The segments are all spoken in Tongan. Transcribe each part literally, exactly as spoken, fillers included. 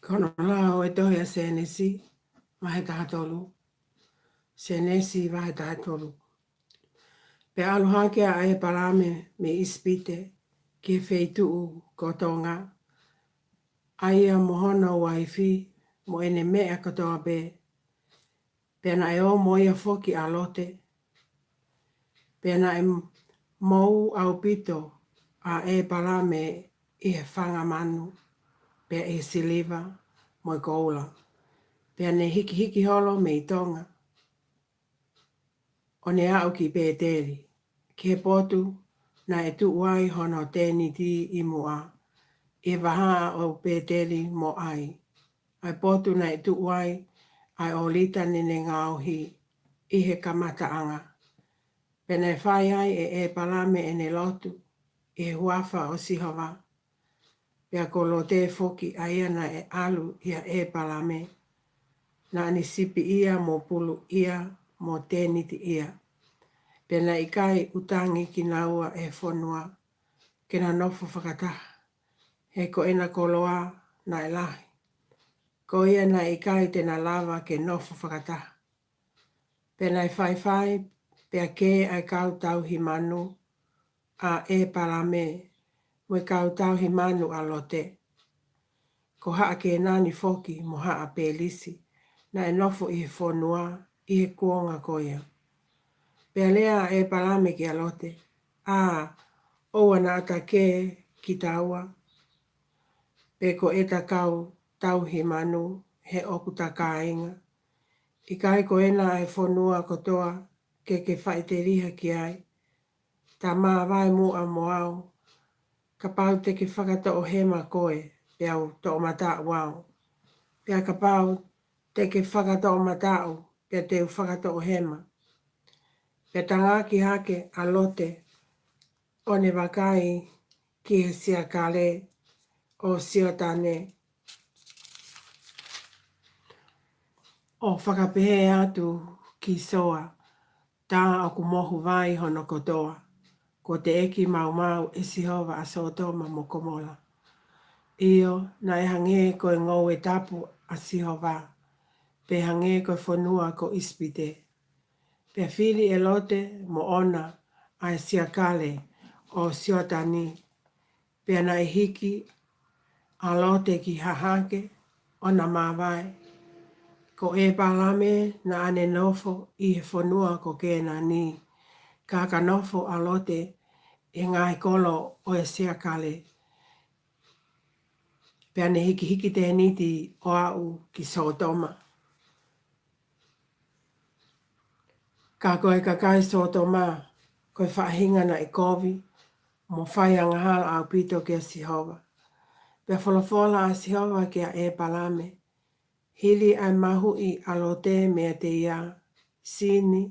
Ko hono lau ʻo e tohi ʻa Sēnesi, vahe taha tolu. Sēnesi, vahe taha tolu. Pea ʻalu hake ʻa ʻĒpalame mei ʻIsipite ki he feituʻu ko Tonga, ʻa ia mo hono uaifi, mo ʻene meʻa kotoa pē. Pea naʻe ō mo ia foki ʻa Lote. Pea naʻe mou ʻaupito ʻa ʻĒpalame ʻi he fanga manu, pea ʻi he siliva mo e koula. Pea ne hikihiki holo mei Tonga, ʻo ne aʻu ki Pēteli, ki he potu naʻe tuʻu ai hono tēniti ʻi muʻa, ʻi he vahaʻa ʻo Pēteli mo ʻAi, ʻa e potu naʻe tuʻu ai ʻa e ʻōlita naʻa ne ngaohi ʻi he kamataʻanga. Pea naʻe fai ai ʻe ʻĒpalame ʻene lotu ʻi he huafa ʻo Sihova. Pea ko Lote foki, ʻa ia naʻe ʻalu ʻia ʻĒpalame, naʻa ne sipiʻia mo puluʻia mo tēnitiʻia. Pea naʻe ʻikai utangi kinaua ʻe he fonua ke na nofo fakataha, he ko ʻena koloa naʻe lahi, ko ia naʻe ʻikai te na lava ke nofo fakataha. Pea naʻe faifai pea kē ʻa e kau tauhi manu ʻa ʻĒpalame mo e kau tauhi manu ʻa Lote. Ko Haʻa Kēnani foki mo Haʻa Pelisi naʻe nofo ʻi he fonua ʻi he kuonga ko ia. Pea lea ʻa ʻĒpalame kia Lote, ʻĀ, ʻoua naʻa ta kē kitaua pe ko ʻeta kau tauhi manu, he ʻoku ta kāinga. ʻIkai ko ʻena ʻa e fonua kotoa ke ke faʻiteliha ki ai? Ta māvae muʻa mo au, kapau te ke fakatoʻohema koe, peau toʻomataʻu au. Pea kapau te ke fakatoʻomataʻu, pea te u fakatoʻohema. Pea tangaki hake ʻa Lote, ʻo ne vakai ki he siakale ʻo Siotane, ʻo fakapehē atu ki Soa, tā ʻoku mohu vai hono kotoa, kuo teʻeki maumau ʻe Sihova ʻa Sōtoma mo Komola. ʻIo, naʻe hangē ko e ngoue tapu ʻa Sihova, pe hangē ko e fonua ko ʻIsipite. Pea fili ʻe Lote moʻona ʻa e siakale ʻo Siotane, pea naʻe hiki ʻa Lote ki hahake ʻo na māvae. Ko ʻĒpalame naʻa ne nofo ʻi he fonua ko Kēnani, ka ka nofo ʻa Lote ʻi he ngaahi kolo ʻo e siakale. Pea ne hikihiki tēniti ʻo aʻu ki Sōtoma. Ka ko e kakai Sōtoma, ko e faʻahinga naʻe kovi mo fai angahala ʻaupito kia Sihova. Pea folofola ʻa Sihova kia ʻĒpalame, hili ʻa e mahuʻi ʻa Lote meiate ia, sini,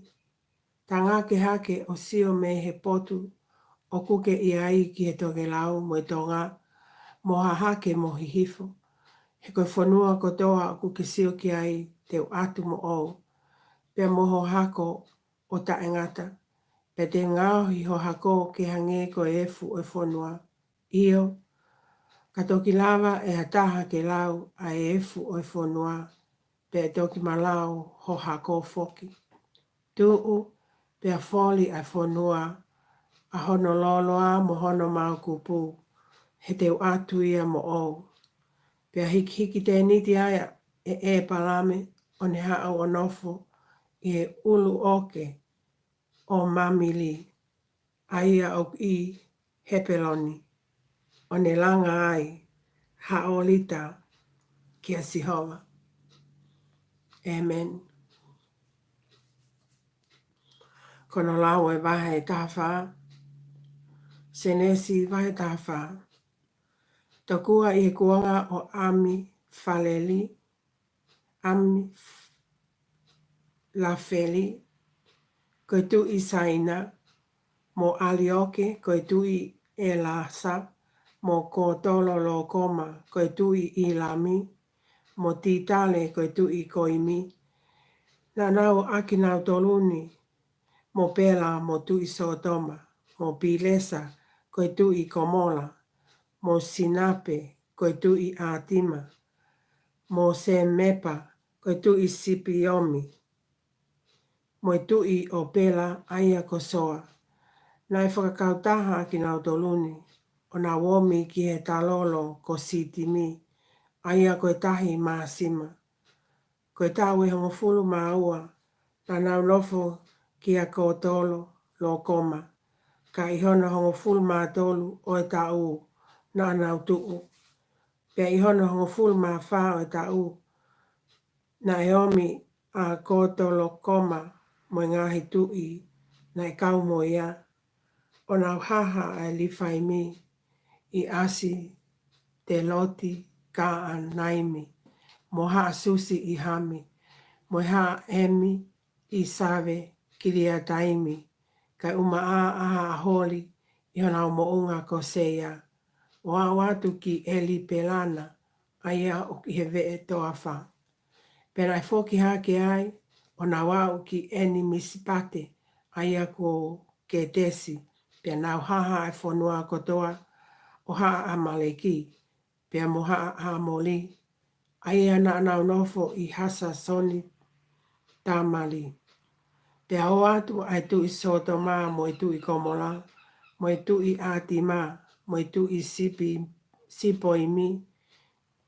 tangaki hake ʻo sio mei he potu ʻoku ke ʻi ai ki he tokelau mo e tonga, mo hahake mo hihifo. He ko e fonua kotoa ʻoku ke sio ki ai te u ʻatu moʻou, pea mo ho hako ʻo taʻengata, pea te u ngaohi ho hako ke hangē ko e efu ʻo e fonua. ʻIo, ka toki lava ʻe ha taha ke lau ʻa e efu ʻo e fonua, pea toki malau ho hako foki. Tuʻu, pea foli ʻa e fonua, ʻa hono lōloa mo hono maokupu, he te u ʻatu ia moʻou. Pea hikihiki tēniti ai ʻa ʻĒpalame ʻo ne haʻu ʻo nofo ʻi he ʻulu ʻoke ʻo Mamili, ʻa ia ʻoku ʻi Hepeloni, ʻo ne langa ai ha ʻōlita kia Sihova. ʻĒmeni. Ko hono lau ʻo e vahe taha fā, Sēnesi vahe taha fā. Tokua ʻi he kuonga ʻo ʻAmifaleli, ʻAmilafeli, ko e tuʻi Saina, mo ʻAlioke, ko e tuʻi ʻElasa, mo Kotololokoma, ko e tuʻi ʻIlami, mo Titale, ko e tuʻi Koimi. Naʻa nau ʻaki nautolu ni, mo Pela, mo tuʻi Sōtoma, mo Pilesa, ko e tuʻi Komola, mo Sinape, ko e tuʻi ʻAtima, mo Semepa, ko e tuʻi Sipiomi, mo e tuʻi ʻo Pela, ʻa ia ko Soa. Naʻe fakakautaha ʻa kinautolu ni, ʻo nau omi ki he talalo ko Sitimi, ʻa ia ko e tahi māsima. Ko e taʻu ʻe hongofulu mā ua, naʻa nau nofo kia Kotolo Lokoma, ka ʻi hono hongofulu mā tolu ʻo e taʻu naʻa nau tuʻu. Pea ʻi hono hongofulu mā fā ʻo e taʻu, naʻe omi ʻa Kotolo Lokoma mo e ngaahi tuʻi naʻe kau mo ia, ʻo nau haha ʻa e Lifaimi ʻi ʻAsiteloti Kaʻanaimi, mo Haʻasusi ʻi Hami, mo e Haʻaemi ʻi Save Kiliataimi, kae ʻumaʻā ʻa Haʻaholi ʻi honau moʻunga ko Seia, ʻo aʻu atu ki ʻElipelana, ʻa ia ʻoku ʻi he veʻe toafa. Pea naʻe foki hake ai, ʻo nau aʻu ki ʻEni Misipate, ʻa ia ko Ketesi, pea nau haha ʻa e fonua kotoa ʻo Haʻa ʻAmaleki, pea mo Haʻa ʻAmoli, ʻa ia naʻa nau nofo ʻi Hasasoni Tamali. Pea ō atu ʻa e tuʻi Sotoma, mo e tuʻi Komola, mo e tuʻi ʻAtima, mo e tuʻi Sipi, Sipoimi,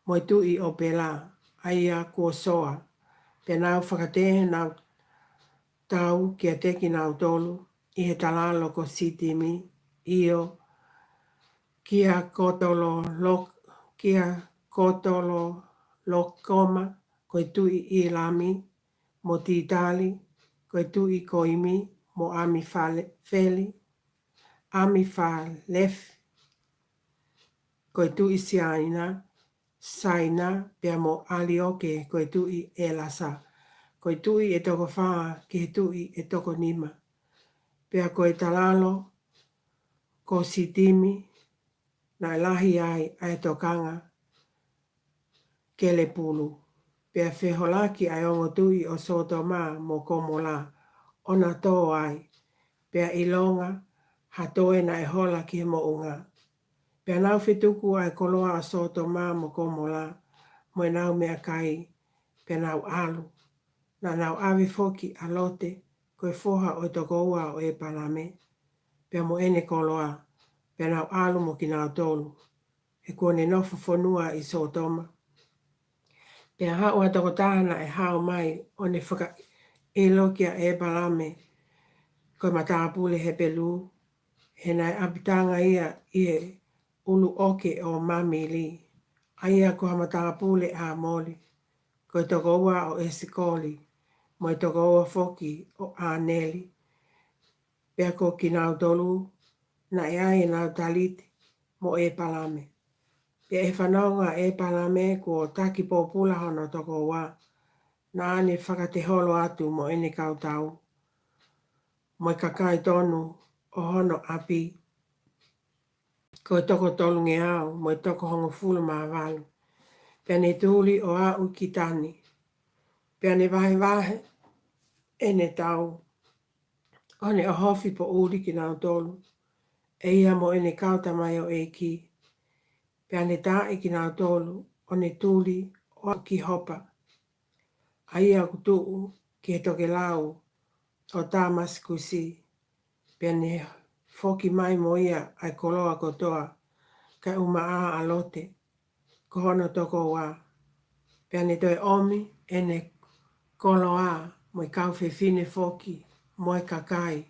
mo e tuʻi ʻo Pela, ʻa ia ko Soa. Pea nau fakatē ʻenau tau kiate kinautolu ʻi he talalo ko Sitimi, ʻio, kia Kotolo Lok-, kia Kotolo Lokoma, ko e tuʻi ʻIlami, mo Titali, ko e tuʻi Koimi, mo ʻAmifale-, feli, ʻAmifalefi, ko e tuʻi Siaina, Saina, pea mo ʻAlioke, ko e tuʻi ʻElasa, ko e tuʻi ʻe toko fā ki he tuʻi ʻe toko nima. Pea ko e talalo ko Sitimi, naʻe lahi ai ʻa e tokanga kelepulu. Pea feholaki ʻa e ongo tuʻi ʻo Sotoma mo Komola, ʻo na tō ai, pea ʻilonga ha toe naʻe hola ki he moʻunga. Pea nau fetuku ʻa e koloa ʻo Sotoma mo Komola, mo ʻenau meʻakai, pea nau ʻalu. Naʻa nau ʻave foki ʻa Lote, ko e foha ʻo e tokoua ʻo ʻEpalame, pea mo ʻene koloa, pea nau ʻalu mo kinautolu, he kuo ne nofo fonua ʻi Sotoma. Pea haʻu ha tokotaha naʻe hao mai, ʻo ne fakaʻilo kia ʻEpalame, ko e matāpule Hepelū, he naʻe ʻapitanga ia ʻi he ʻuluʻoke ʻo Mamili, ʻa ia ko ha matāpule ʻAmoli, ko e tokoua ʻo ʻEsikoli, mo e tokoua foki ʻo ʻAneli. Pea ko kinautolu, naʻe ʻi ai ʻenau taliti mo ʻEpalame. Pea ʻi he fanongo ʻa ʻEpalame kuo taki pōpula hono tokoua, naʻa ne fakateholo atu mo ʻene kau tau, mo e kakai tonu ʻo hono ʻapi, ko e toko tolungeau mo e toko hongofulu mā valu. Pea ne tuli ʻo aʻu ki Tani. Pea ne vahevahe ʻene tau, ʻo ne ʻohofi poʻuli kinautolu, ʻe ia mo ʻene kau tamaioʻeiki. Pea ne taaʻi kinautolu, ʻo ne tuli ʻo aʻu ki Hopa, ʻa ia ʻoku tuʻu ki he tokelau ʻo Tamasikusi. Pea ne foki mai mo ia ʻa e koloa kotoa, kae ʻumaʻā ʻa Lote, ko hono tokoua. Pea ne toe ʻomi ʻene koloa mo e kau fefine foki mo e kakai.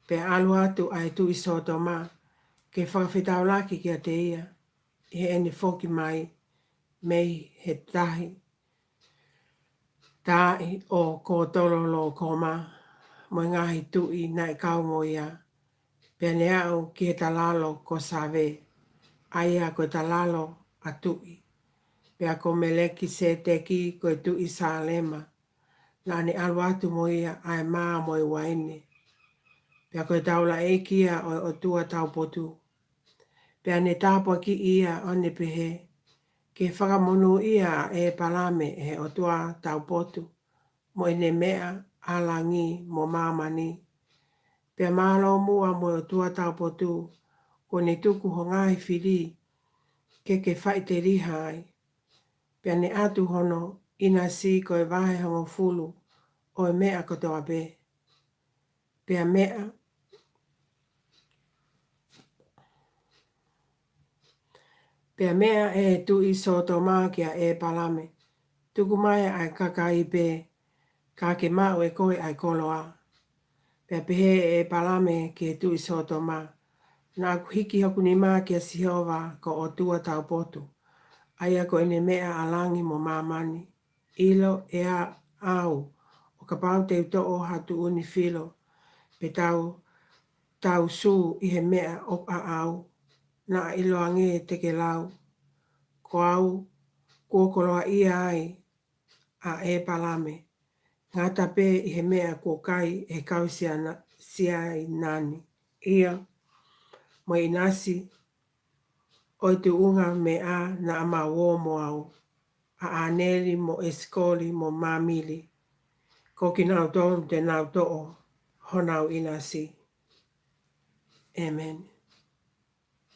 Pea ʻalu atu ʻa e tuʻi Sotoma ke fakafetaulaki kiate ia ʻi heʻene foki mai mei he tahi taaʻi ʻo Kotolo Lokoma mo e ngaahi tuʻi naʻe kau mo ia. Pea ne aʻu ki he talalo ko Save, ʻa ia ko e talalo ʻa tuʻi. Pea ko Melekiseteki ko e tuʻi Salema, naʻa ne ʻalu atu mo ia ʻa e mā mo e uaine. Pea ko e taulaʻeiki ia ʻo e ʻOtua taupotu. Pea ne tāpuakiʻi ia ʻo ne pehē, ke fakamonūʻia ʻa ʻEpalame ʻe he ʻOtua taupotu, mo ʻene meʻa ʻa langi mo māmani. Pea mālō muʻa mo e ʻOtua taupotu, kuo ne tuku ho ngaahi fili ke ke faʻiteliha ai. Pea ne ʻatu hono ʻinasi ko e vahe hongofulu ʻo e meʻa kotoa pē. Pea meʻa, pea meʻa ʻe he tuʻi Sōtoma kia ʻĒpalame, Tuku mai ʻa e kakai pē, ka ke maʻu ʻe koe ʻa e koloa. Pea pehē ʻe ʻĒpalame ki he tuʻi Sōtoma, Naʻa ku hiki hoku nima kia Sihova ko e ʻOtua taupotu, ʻa ia ko ʻene meʻa ʻa langi mo māmani. ʻIlo ʻe au, ʻo kapau te u toʻo ha tuʻunga filo, pe tau, tau sū ʻi he meʻa ʻoku ʻaʻau, naʻa ʻiloange te ke lau, Ko au kuo koloaʻia ai ʻa ʻĒpalame, ngata pē ʻi he meʻa kuo kai ʻe he kau Siana-, Siaina ni, ia mo e ʻinasi ʻo e tuʻunga meʻa naʻa mau ō mo au, ʻa ʻAneli mo ʻEsikoli mo Māmili, ko kinautolu te nau toʻo honau ʻinasi. ʻĒmeni.